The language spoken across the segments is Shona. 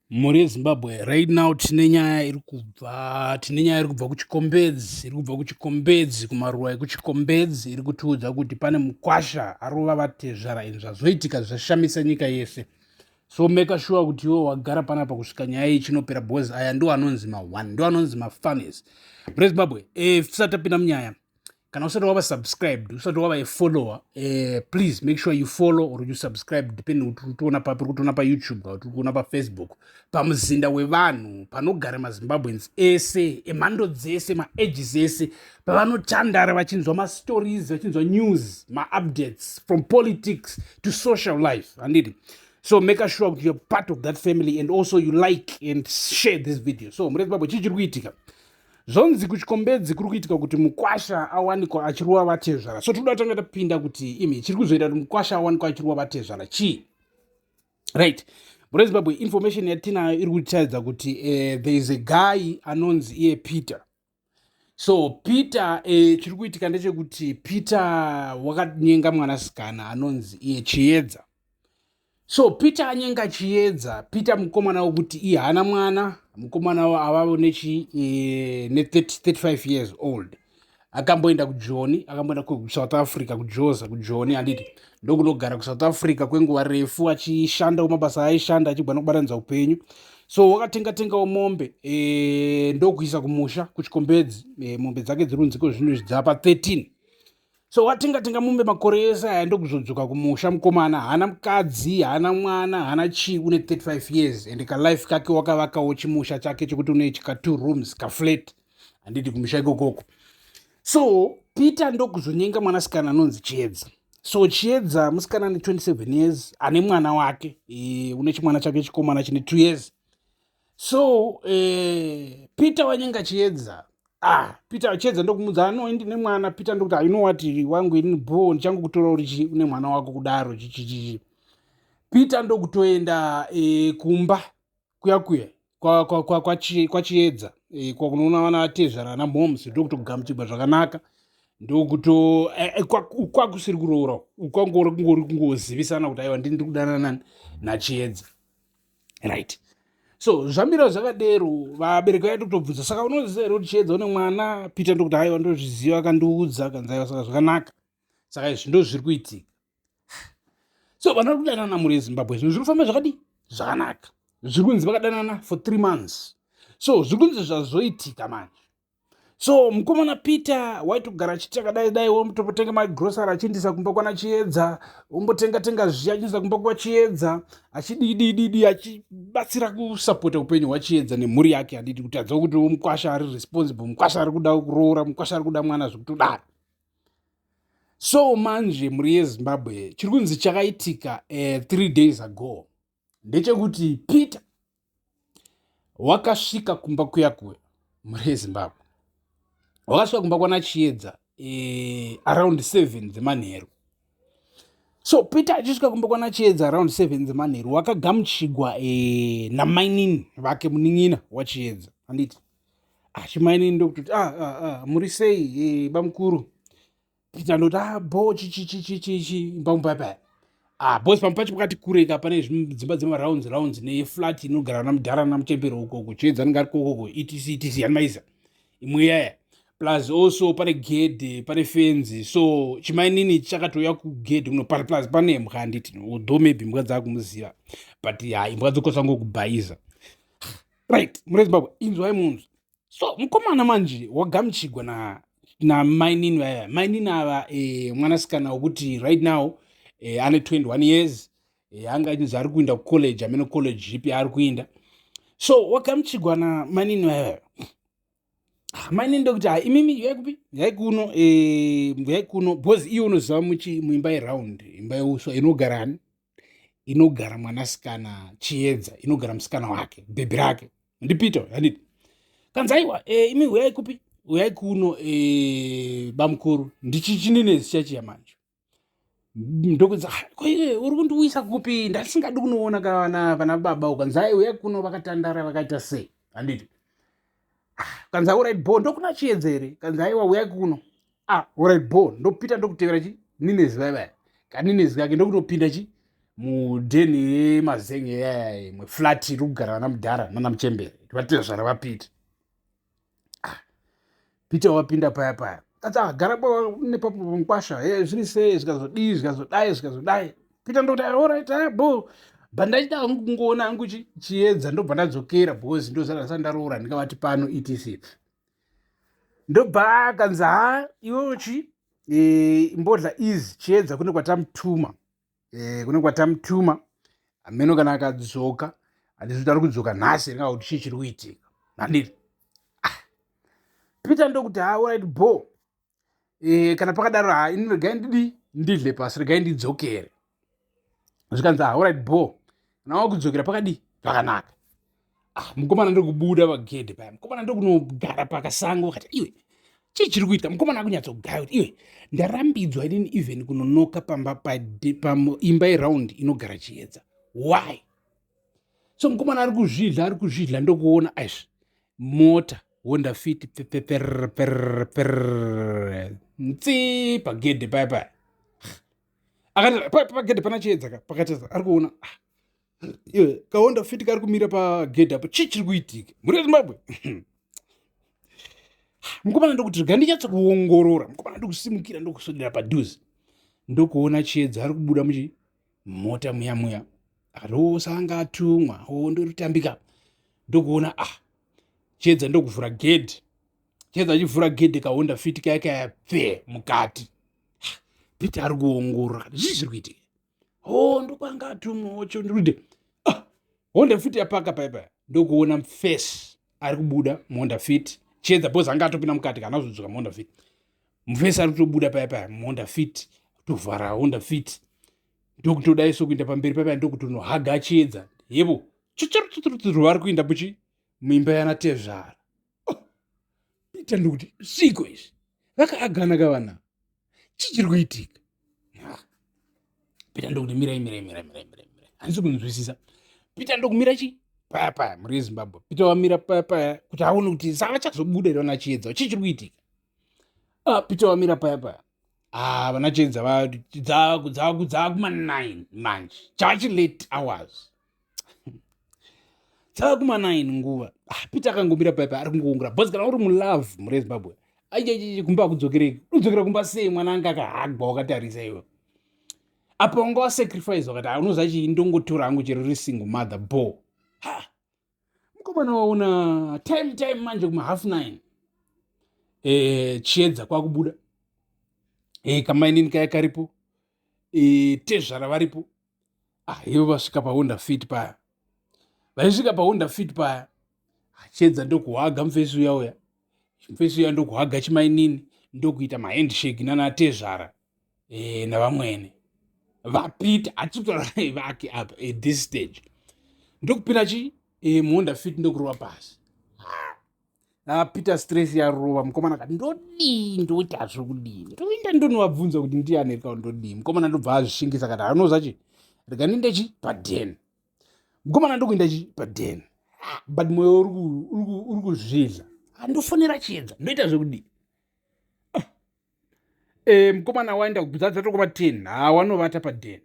Mhuri yeZimbabwe, right now tine nyaya iri kubva, tine nyaya iri kubva kuChikombedzi, iri kubva kuChikombedzi, kumaruwa ekuChikombedzi, iri kutiudza kuti pane mukwasha arova vatezvara and zvazoitika zvashamisa nyika yese. So make sure kuti iwe wagara panapa kusvika nyaya iyi chinopera, because aya ndo anonzi ma1, ndo anonzi mafunnies. Mhuri yeZimbabwe, tisati tapinda munyaya, kana usati wava subscribed, usati wava a follower, please make sure you follow or you subscribe, depending kuti uri kutoona papi, uri kutoona paYouTube kana kuti uri kuona paFacebook. Pamuzinda wevanhu panogara maZimbabweans ese emhando dzese, maages ese, pavanotandara vachinzwa mastories, vachinzwa news, maupdates from politics to social life, handiti? So make sure kuti you're part of that family and also you like and share this video. So mhuri yeZimbabwe, chii chiri kuitika? Zvonzi kuChikombedzi kuri kuitika kuti mukwasha awanikwa achirova vatezvara. So tinoda tanga tapinda kuti imi chiri kuzoita kuti mukwasha awanikwa achirova vatezvara chii? Right, mhuri yeZimbabwe, information yatinayo iri kutaridza kuti there is a guy anonzi iye Peter. So Peter, chiri kuitika ndechekuti Peter wakanyenga mwanasikana anonzi iye Chiedza. So Peter anyenga Chiedza. Peter mukomana wekuti iye haana mwana, mukomana avavo nechi ne35 years old. Akamboenda kuJoni, akamboenda kuSouth Africa, kuJoza, kuJoni, handiti? Ndokunogara kuSouth Africa kwenguva refu achishandawo mabasa aishanda, achigwa nokubatanidza upenyu. So wakatenga tengawo mombe, ndokuisa kumusha kuChikombedzi. Mombe dzake dziri kunziko zvino dzapa 13. So watenga tenga mombe makore ese aya, ndokuzodzoka kumusha. Mukomana haana mukadzi, haana mwana, haana chii, une 35 years and kalife kake, wakavakawo chimusha chake chekuti une chika two rooms, kaflat, handiti, kumusha ikokoko. So Peter ndokuzonyenga mwanasikana anonzi Chiedza. So Chiedza musikana ane 27 years, ane mwana wake, une chimwana chake chikomana chine 2 years. So Peter wanyenga Chiedza. Ah, Peter, Chiedza ndokumudza, "No, ndine mwana." Peter ndokuti, "You know what, wangu, ini bo ndichangokutora uri chi une mwana wako kudaro." Chichichichi, Peter ndokutoenda kumba kuya kuya kwaChiedza, kwakunoona vana vatezvara namoms, ndokutogamuchirwa zvakanaka. Ndokuto kwakusiri kuroora, kwangori kungori kungozivisana kuti aiwa, ndini ndiri kudanana naChiedza, right? So zvamira zvakadero, vabereki vaida kutobvunza, "Saka unoziva here kuti Chiedza une mwana?" Peter ndokuti, "Aiwa, ndozviziva, akandiudza." Akanzi, "Aiwa, saka zvakanaka, saka izvi ndo zviri kuitika." So vana vari kudanana, mhuri yeZimbabwe, zvinhu zviri kufamba zvakadii? Zvakanaka. Zviri kunzi vakadanana for 3 months. So zviri kunzi zvazoitika manje, so mukomana Peter waitogara achiti akadai dai wombotenga magrosari achiendesa kumba kwana Chiedza, wombotenga tenga zviya achiendesa kumba kwaChiedza, achididididi, achibatsira kusapota upenyu hwaChiedza nemhuri yake, handiti? Kutadza kuti mukwasha ari responsible, mukwasha ari kuda kuroora, mukwasha ari kuda mwana zvekutodaro. So manje, mhuri yeZimbabwe, chiri kunzi chakaitika 3 days ago ndechekuti Peter wakasvika kumba kuya kuya. Mhuri yeZimbabwe, wakasvika kumba kwana Chiedza around 7 dzemanheru. So Peter achisvika kumba kwana Chiedza around 7 dzemanheru, wakagamuchigwa namainini vake, munin'ina waChiedza, handiti? Achimainini ndokutoti, "Ah, ah, ah, muri sei, bamukuru?" Peter ndoti, "Ah, bo, chichichichichichi pamupapaya." Ah, boss, pamwe pacho pakati kureka, pane dzimba dzemarounds rounds neflat inogara namudhara namuchembero ukoko. Chiedza anenge ari kokoko, etc etc, animaisa imwe yaya. Plus also pane gedhe, pane fenzi. So chimainini chakatouya kugedhe kuno, plus pane mbwa, handiti? Although maybe mbwa dzakumuziva, but ha, imbwa dzokwanisa ngokubhaiza, right? Mune Zimbabwe, inzwai munzwa. So mukomana manje wagamuchigwa namainini vaya. Mainini ava, mwanasikana wekuti right now ane 21 years, anga achinzi ari kuinda kucollege, amene college ipi ari kuinda. So wagamuchigwa namainini vaya. Mainini ndokuti, "Ha, imimi yai kupi? Yai kuno, yai kuno," because iye unoziva muimba yeround, imba yeuswa inogara ani? Inogara mwanasikana Chiedza, inogara musikana wake, bhebhi rake, ndiPeter, handiti? Kanzi, "Aiwa, imi uyai kupi? Uyai kuno, bamukuru." Ndichichinenezi chachiya manje ndokunzi, "Ah, ko iwe uri kundiuyisa kupi? Ndasingadi kunoona kana vana baba." Ukanzi, "Ai, uyai kuno, vakatandara vakaita sei, handiti?" Kanzi, "Alright, bo, ndokuna Chiedza here?" Kanzi, "Aiwa, uyai kuno." "Ah, alright, bo." NdoPeter ndokutevera chi ninezi vaya vaya, kaninezi kake, ndokunopinda chi Mudheni yemazenge yaya, imwe flat iri kugara vana mudhara nana muchembere, vatezvara vaPeter. Ah, Peter wapinda paya paya, ati agara ah, nepapo mukwasha, e zviri sei, zvikazodii, zvikazodai, zvikazodai. Peter ndokuti, alright, ah, bo but ndachida hangu kungoona hangu Chiedza, ndobva ndadzokera because ndozara ndisati ndaroora, ndingavati pano etc. Ndobva akanzi, ha, iwewo chi imbodla easy, Chiedza kune kwatamutuma, kune kwatamutuma, hameno kana akadzoka, handisi kuti ari kudzoka nhasi, ringa kuti chii chiri kuitika, handiti? Ah. Peter ndokuti, ha, alright, bo kana pakadaro, ha, ini regai ndidi ndidle pasi, regai ndidzokere. Zvikanzi, ha, alright, bo kana wakudzokera pakadii, pakanaka. Ah, mukomana ndokubuda pagedhe paya, mukomana ndokunogara pakasango, vakati, iwe, chii chiri kuitika? Mukomana akunyatsogaya kuti, iwe, ndarambidzwa inini even kunonoka pamba paimba yeraundi inogara Chiedza, why? So mukomana ari kuzvidla, ari kuzvidla, ndokuona aizvi mota Honda Fit peperperper ntsi pagedhe paya paya. Akati pagedhe pana Chiedza ka, pakati ari kuona, ah, iwe, kaHonda Fit kari kumira pagedhe apo, chii chiri kuitika muri Zimbabwe? Mukomana ndokuti, rega ndinyatsa kuongorora. Mukomana ndokusimukira, ndokuswedera padhuze, ndokuona Chiedza ari kubuda muchi mota muya muya. Akati, o, sanga atumwa, o, ndorutambika. Ndokuona, ah, Chiedza ndokuvhura gedhi. Chiedza achivhura gedhi, kaHonda Fit kaya kaya pfe mukati. Peter ari kuongorora, akati, zvii zviri kuitika? O, ndokwanga atumwa wacho, ndikuti, ah, Honda Fit yapaka paya paya, ndokuona mufesi ari kubuda muHonda Fit. Chiedza because anga atopinda mukati, kana azodzoka muHonda Fit, mufesi ari kutobuda paya paya muHonda Fit, tovhara Honda Fit, ndokutodai so kuenda pamberi paya paya, ndokutonohaga Chiedza, yebo, chuchuruchuruchuru, vari kuinda muchi muimba yana tezvara. Oh, Peter ndokuti, zviko izvi, vakaagana kavana, chii chiri kuitika? Peter ndokuti, mirai, mirai, mirai, mirai, mirai, mirai, handisi kunzwisisa. Peter ndokumira chi paya paya muri yeZimbabwe. Peter wamira paya paya kuti aone kuti saka vachazobuda here vana Chiedza, chii chiri kuitika? Ah, Peter wamira paya paya. Ah, vana Chiedza dzakuma 9 manje, chava late hours, dzava kuma 9 nguva. Ah, Peter akangomira paya paya, ari kungoungura because kana uri mulove muri yeZimbabwe, aiaiai, kumba akudzokereki, unodzokera kumba sei mwana anga akahagwa wakatarisa iwe? Apa wanga wasacrifice, wakati, ah, unoziva chii, ndongotora hangu chero ri single mother, bo. Ha, mukomana waona time time manje kuma 9:30, Chiedza kwakubuda, kamainini kaya karipo, tezvara varipo. Ah, ivo vasvika paHonda Fit paya, vaisvika paHonda Fit paya, Chiedza ndokuhaga mufesi uya uya, mufesi uya ndokuhaga chimainini, ndokuita mahandshake nana tezvara navamwene vaPeter, hatiri kutaura vake apa at this stage. Ndokupinda chi muHonda Fit, ndokurova pasi. Ah, Peter stress yarova mukomana, akati, ndodii, ndoita zvokudii, ndoenda ndonovabvunza kuti ndiani rika, ndodii? Mukomana ndobva azvishingisa, akati, anoza chi, rega ndiende chi paden. Mukomana ndokuenda chi paden, but mwoyo uri kuzvidla, andofonera Chiedza, ndoita zvekudii? Ah. Mukomana waenda dzatokoma 10, ha, wanovata paden,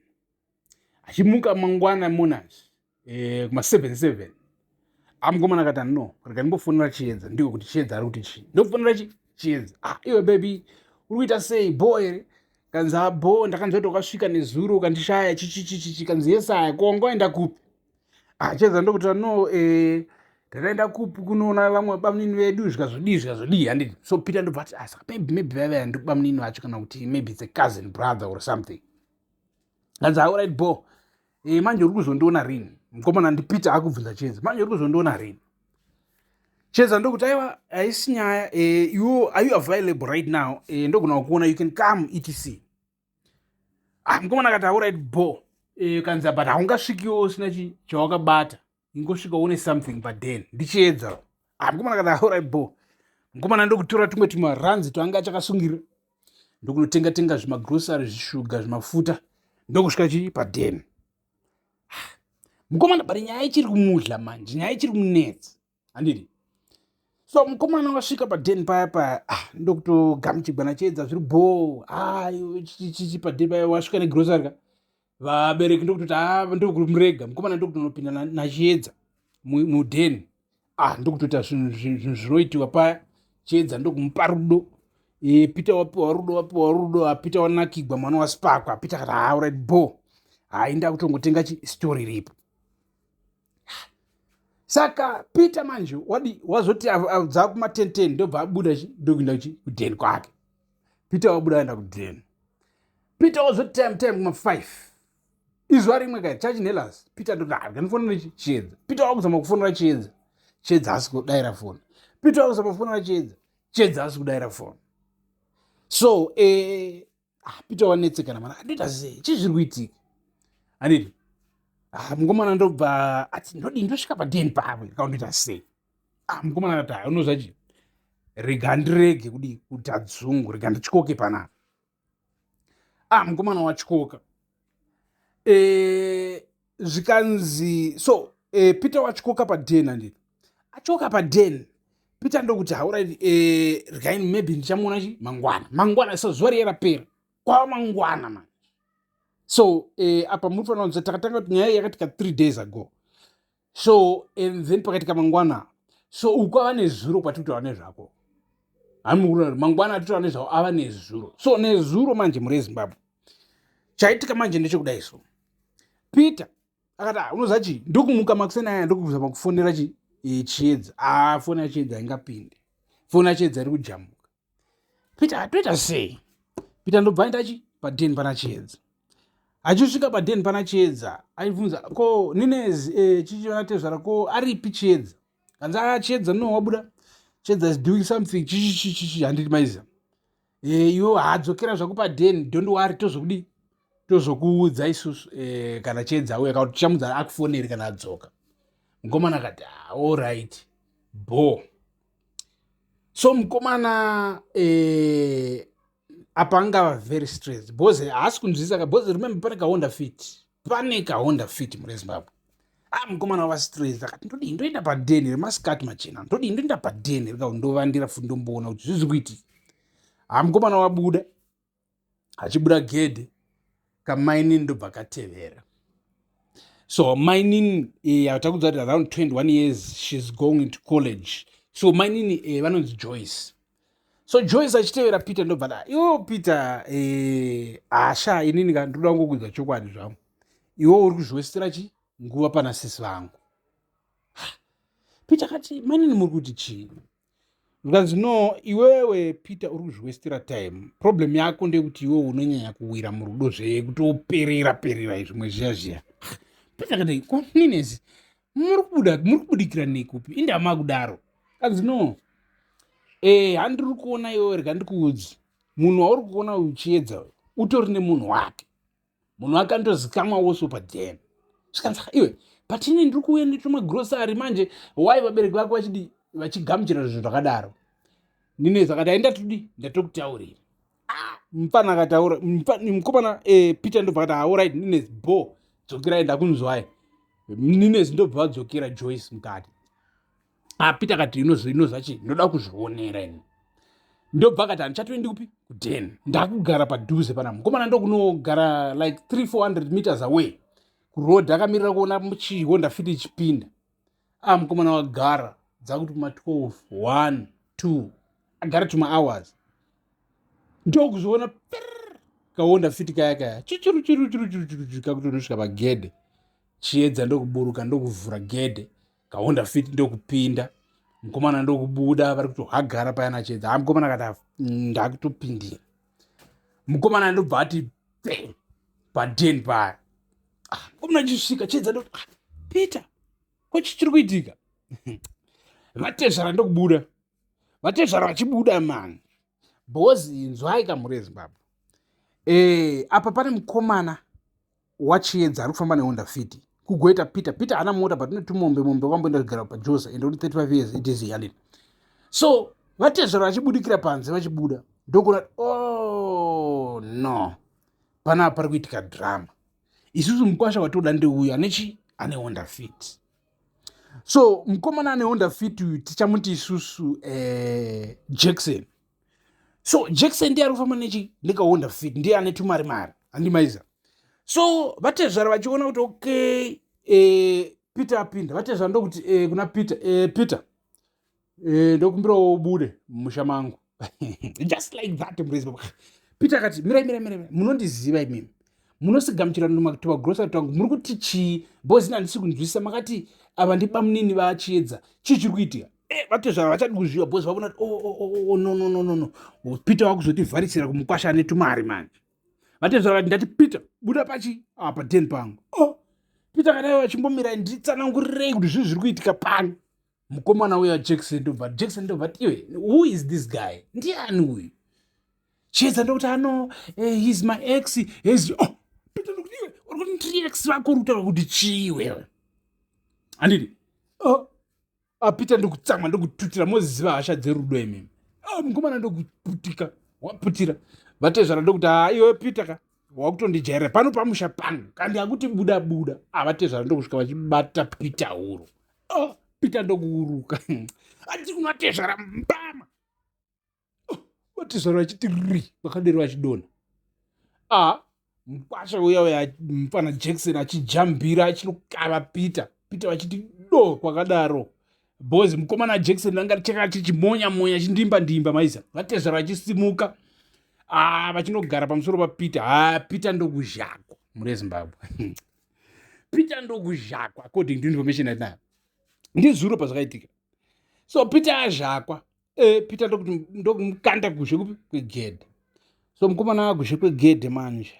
achimuka mangwana monas kuma 7 7. Amukomana akati, no, rega ndimbofonera Chiedza, ndiko kuti Chiedza ari kuti chii. Ndokufonera chi Chiedza. Ah, iwe baby, uri kuita sei, bo here? Kanzi, ha, bo, ndakanzwa kuti wakasvika nezuro ukandishaya, chichichichichi. Kanzi, yes, aya, ko wanga waenda kupi? Ah, Chiedza ndokuti, no, ndakaenda kupi, kunoona vamwe bamunini vedu, zvikazodii, zvikazodii, handiti? So Peter ndobva ati, ah, saka maybe maybe vaiva ndikubamunini vacho, kana kuti maybe it's a cousin brother or something. Kanzi, alright, bo, manje uri kuzondiona rini? Mukomana ndiPeter akubvunza Chiedza, manje uri kuzondiona rini? Chiedza ndokuti, aiwa, haisi nyaya, you are you available right now? Ndogona kukuona, you can come, etc. Ah, mukomana akati, alright, bo. Kanzi, but haungasvikiwo usina chi chawakabata, ingosvika une something. But then ndiChiedza. Ah, mukomana akati, alright, bo. Mukomana ndokutora tumwe tumaranzi twanga achakasungirira, ndokunotenga tenga zvimagrosari, zvishuga, zvimafuta, ndokusvika chi paden. Mukomana, but nyaya ichiri kumudla manje, nyaya ichiri kumunetsa, handiti? So mukomana wasvika paden paya paya, ah, ndokutogamuchigwa naChiedza, zviri bo, ah, chichichi paden paya, wasvika negrosari ka. Vabereki ndokutoti ah, ndokumurega mukomana ndokutonopinda nachiedza mudheni. Ah, ndokutoita zvinhu zvinoitiwa paya. Chiedza ndokumupa rudo. E, Peter wapiwa rudo, wapiwa rudo. Ah, Peter wanakigwa, mwana wasipakwa. Peter akati ah, alright bo, hainda kutongotenga story ripo. Saka Peter manje wadi wazoti dzakuma 10 10 ndobva abuda chi ndokuenda chi kudheni kwake. Peter wabuda aenda kudheni. Peter wazoti time time kuma 5 izuva rimwe kai chachinhelas. Peter ndoti ah, ndifonera Chiedza. Peter wakuzama kufonera Chiedza, Chiedza asi kudaira foni. Peter wakuzama kufonera Chiedza, Chiedza asi kudaira foni. So ah, Peter wanetsekana mana, ndoita sei, chii zviri kuitika handiti? Ah, mukomana ndobva ati ndodii, ndosvika padeni pavo kaundoita sei? Ah, mukomana akati hai, unoziva chii, rega ndirege kudii kuita dzungu, rega ndityoke panapa. Ah, mukomana watyoka. Zvikanzi so Peter watyoka paden handiti? Atyoka paden, Peter ndokuti haurit, regai maybe ndichamuona chi mangwana. Mangwana, so zuva riye rapera, kwava mangwana manje. So apa muri fanira kunzwa takatanga kuti nyaya yakatika 3 days ago. So and then pakaitika mangwana, so ukwava nezuro kwatiri kutaura nezvako. Hamukura mangwana atitaura nezvavo ava nezuro. So nezuro manje, muri eZimbabwe, chaitika manje ndechekudai. So Peter akati ah, unoziva chii, ndokumuka makuseni aya, ndokuzama kufonera chi Chiedza. Ah, foni yaChiedza ingapinde, foni yaChiedza iri kujamuka. Peter atoita sei? Peter ndobva aenda chi padheni pana Chiedza. Achisvika padheni pana Chiedza, aibvunza ko Ninez, chichi tezvara, ko aripi Chiedza? Kanzi a ah, Chiedza no, wabuda, Chiedza is doing something chichi chichi, handiti maiziva? Iwe haadzokera zvako padheni, don't worry, tozokudii, tozokuudza isusu kana Chiedza auya, kana kuti tichamudza akufoneri kana adzoka. Mukomana akati ah, alright bo. So mukomana apa angava very stressed because haasi kunzwisisa ka, because remember pane kaHonda Fit, pane kaHonda Fit muri Zimbabwe. Ah, mukomana wava stressed, akati ndodii, ndoenda padheni remasikati machena, ndodii, ndoenda padheni rika ndovandira futi, ndomboona kuti zvizvi kuitika. Ha, mukomana wabuda, achibuda gedhe, kamainini ndobva katevera. So mainini takudza kuti around 21 years, she's going to college. So mainini vanonzi Joyce. So Joyce achitevera Peter ndobva da, iwo Peter, hasha inini ka ndoda kungokuudza chokwadi zvangu, iwo uri kuzviwestera chi nguva pana sisi vangu. Peter akati mainini, muri kuti chii? Zvikanzi no, iwewe Peter uri kuzviwestera time. Problem yako ndeyekuti iwewe unonyanya kuwira murudo zvekutoperera perera zvimwe zviya zviya. Peter akati ko ninesi, muri kubuda, muri kubudikira nekupi indama kudaro? Kanzi no, handiri kuona iwewe, rega ndikuudzi, munhu wauri kuona uyu Chiedza utori nemunhu wake, munhu wake anotozikamwa wose padhen. Zvikanzi iwe, but ini ndiri kuuya netumagrosari manje, wai vabereki vako vachidi vachigamuchira zvinhu zvakadaro? Ninezi akati ai, ndatodi ndatokutaurira. Ah, mufana akataura mukomana Peter ndobva akati alright Ninezi, bo dzokerai, ndakunzwai. Ninezi ndobva vadzokera Joyce mukati. Ah, Peter akati inoza chii, ndoda kuzvionera ini. Ndobva akati handichatoendi kupi, kuden, ndakugara padhuze pana mukomana, ndokunogara like 3 400 meters away kuroad, akamirira kuona chiHonda Fit ichipinda. Ah, mukomana wagara dzakuti kuma 12 1 2, agara tuma hours, ndokuzviona kaHonda Fit kaya kaya chichiru chiru chiru chiru chiru chiru kakuti unosvika pagedhe. Chiedza ndokuburuka, ndokuvhura gedhe, kaHonda Fit ndokupinda, mukomana ndokubuda, vari kutohagara paya naChiedza. Ha, mukomana akati ndakutopindira. Mukomana ndobva ati pe padhen paya. Ah, mukomana achisvika, Chiedza ndo ah, Peter, ko chii chiri kuitika? Vatezvara ndokubuda, vatezvara vachibuda mani, bhozi inzwai kamhuri yeZimbabwe. Apa pane mukomana waChiedza ari kufamba neHonda Fit, kugoita Peter. Peter haana mota, but une tumombe mombe, wakamboenda kugara paJosa and uri 35 years, it is yalin. So vatezvara vachibudikira panze, vachibuda ndokuona oh no, panapa pari kuitika drama. Isusu mukwasha watoda ndeuyu ane chi ane Honda Fit. So mukomana ane Honda Fit uyu tichamuti isusu Jackson. So Jackson ndiye ari kufamba nechi nekaHonda Fit, ndiye ane tumari mari, handimaiza. So vatezvara vachiona kuti okay, Peter apinda, vatezvara ndokuti kuna Peter, Peter, ndokumbirawo ubude mumusha mangu. Just like that, murezi. Peter akati, "Mirai, mirai, mirai, munondiziva imimi, munosigamuchira tumagrocery twangu. Muri kuti chii? Bhozini handisi kunzwisisa. Makati ava ndibamunini vaChiedza, chii chiri kuitika?" Vatezvara vachadi kuzviva bhozi vaona kuti oh, no, no, no, no, no, Peter wakuzotivharisira kumukwasha ane tumari manje. Vatezvara vati, "Ndati Peter, buda pachi apa den pangu." Oh, Peter kadai vachimbomirai, nditsanangurirei kuti zvinhu zviri kuitika pano. Mukomana uya Jackson ndobva, Jackson ndobva ti, "Iwe, who is this guy? Ndiani uyu?" Chiedza ndokuti, "Ano, he's my ex, he's." Oh, Peter ndokuti, "Iwe, uri kuti ndiri ex vako? Uri kutaura kuti chii wewe?" Handiti? Oh, aPeter ndokutsamwa, ndokututira. Moziva hasha dzerudo imimi. Oh, mukomana ndokuputika, waputira. Vatezvara ndokuti, "Ha, iwe Peter ka, wakutondijairira pano pamusha pangu, kandi akuti buda, buda." Avatezvara ndokusvika vachibata Peter huro. Oh, Peter ndokuuruka ati kunatezvara mbama. Oh, vatezvara vachiti ri vakadero vachidonha. A mukwasha uya uya mufana Jackson achijambira, achinokava Peter. Peter vachiti do kwakadaro bhozi. Mukomana Jackson anga chaka chichimonya monya, chindimba ndimba maisa. Vatezvara vachisimuka, ah, vachinogara pamusoro paPeter. Ha, Peter ndokuzhakwa muri Zimbabwe. Peter ndokuzhakwa. According to information atinayo, ndizuro pazvakaitika. So Peter azhakwa. Peter ndokumukanda kuzhe kupi? Kwegedhe. So mukomana akuzhe kwegedhe manje.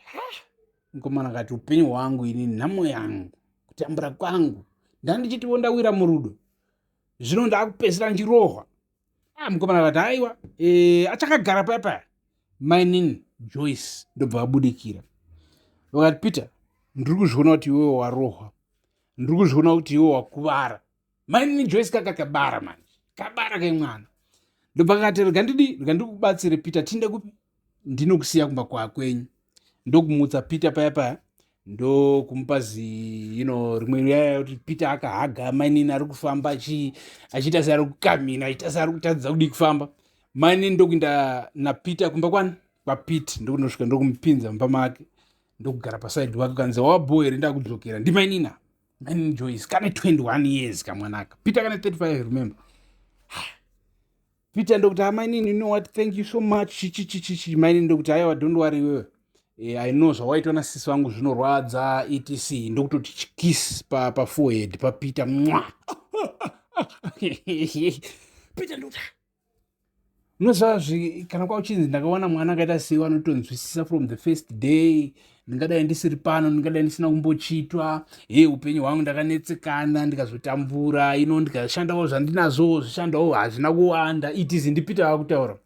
Mukomana akati, "Upenyu hwangu ini, nhamo yangu, kutambura kwangu, ndandichitiwo ndawira murudo, zvino ndakupedzisira ndichirohwa." Ah, mukomana akati, "Aiwa." Achakagara paya paya, mainini Joyce ndobva vabudikira vakati, "Peter, ndiri kuzviona kuti iwewe warohwa, ndiri kuzviona kuti iwe wakuvara." Mainini Joyce kaka kabara manje, kabara kemwana. Ndobva kakati, "Rega ndidi, rega ndikubatsire Peter, tinde kupi, ndinokusiya kumba kwakwenyu." Ndokumutsa Peter paya paya, ndokumupa zi rimwe riya kuti Peter akahaga mainini, ari kufamba achiita seari kukamina, achiita seari kutadza kudii kufamba. Mainini ndokuinda naPeter kumba kwani kwaPete, ndokunosvika, ndokumupinza mumba make, ndokugara pasaidi wake. Kanzi, "Wabho here? Ndakudzokera." Ndimainina, mainini Joyce. Kane 21 years kamwanaka. Peter kane 35, remember. Peter ndokuti, "Amainini, you know what, thank you so much." Chichichichichi. Mainini ndokuti, "Aiwa, don't worry iwewe. I know zvawaitwa nasisi vangu zvinorwadza, etc." Ndokutoti chikisi paforehead paPeter mwa. Peter ndokuti, unoziva kana kwauchinzi ndakawana mwana akaita sei, anotonzwisisa from the first day, ndingadai ndisiri pano, ndingadai ndisina kumbochitwa. He, upenyu hwangu ndakanetsekana, ndikazotambura ino, ndikashandawo zvandinazvo, zvishandawo hazvina kuwanda, etc. NdiPeter vakutaura.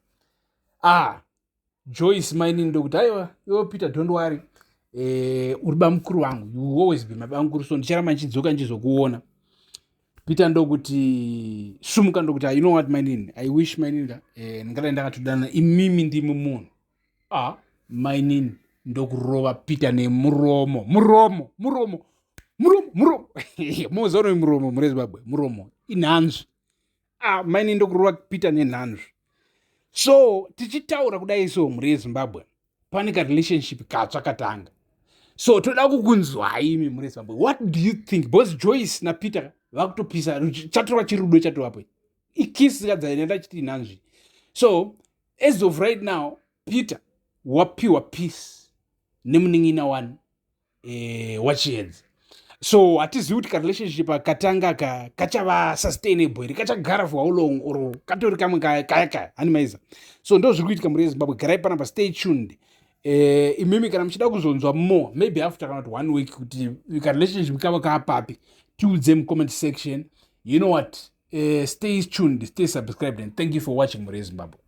Ah, Joyce mainini ndokuti, "Aiwa, iwe Peter, don't worry. Uri bamukuru wangu, you always be my bamukuru, so ndicharamba ndichidzoka ndichizokuona." Peter ndokuti sumuka, ndokuti, "You know what, mainini, I wish mainini ndingadai ndakatodana imimi, ndimi munhu." Ah, mainini ndokurova Peter nemuromo, muromo, muromo, muromo, muromo. Moziva unoi muromo mure Zimbabwe, muromo inhanzvi. Ah, mainini ndokurova Peter nenhanzvi. So tichitaura kudai so, mhuri yeZimbabwe, pane karelationship katsva katanga. So toda kukunzwai imi mhuri yeZimbabwe, what do you think? Because Joyce naPeter vakutopisa, chatorwa chirudo chatovapo, ikisi kadzaenda chiti nhanzvi. So as of right now, Peter wapiwa peace nemunin'ina wani waChiedza. So hatizivi kuti karelationship katanga ka kachava sustainable here, kachagara for how long, or katori kamwe kaya kaya hani maiza. So ndo zviri kuitika muri yeZimbabwe. Garai panapa, stay tuned. Imimi kana muchida kuzonzwa more, maybe after kana kuti one week, kuti karelationship kava kaapapi, tiudze mucomment section. You know what, stay tuned, stay subscribed and thank you for watching, muri yeZimbabwe.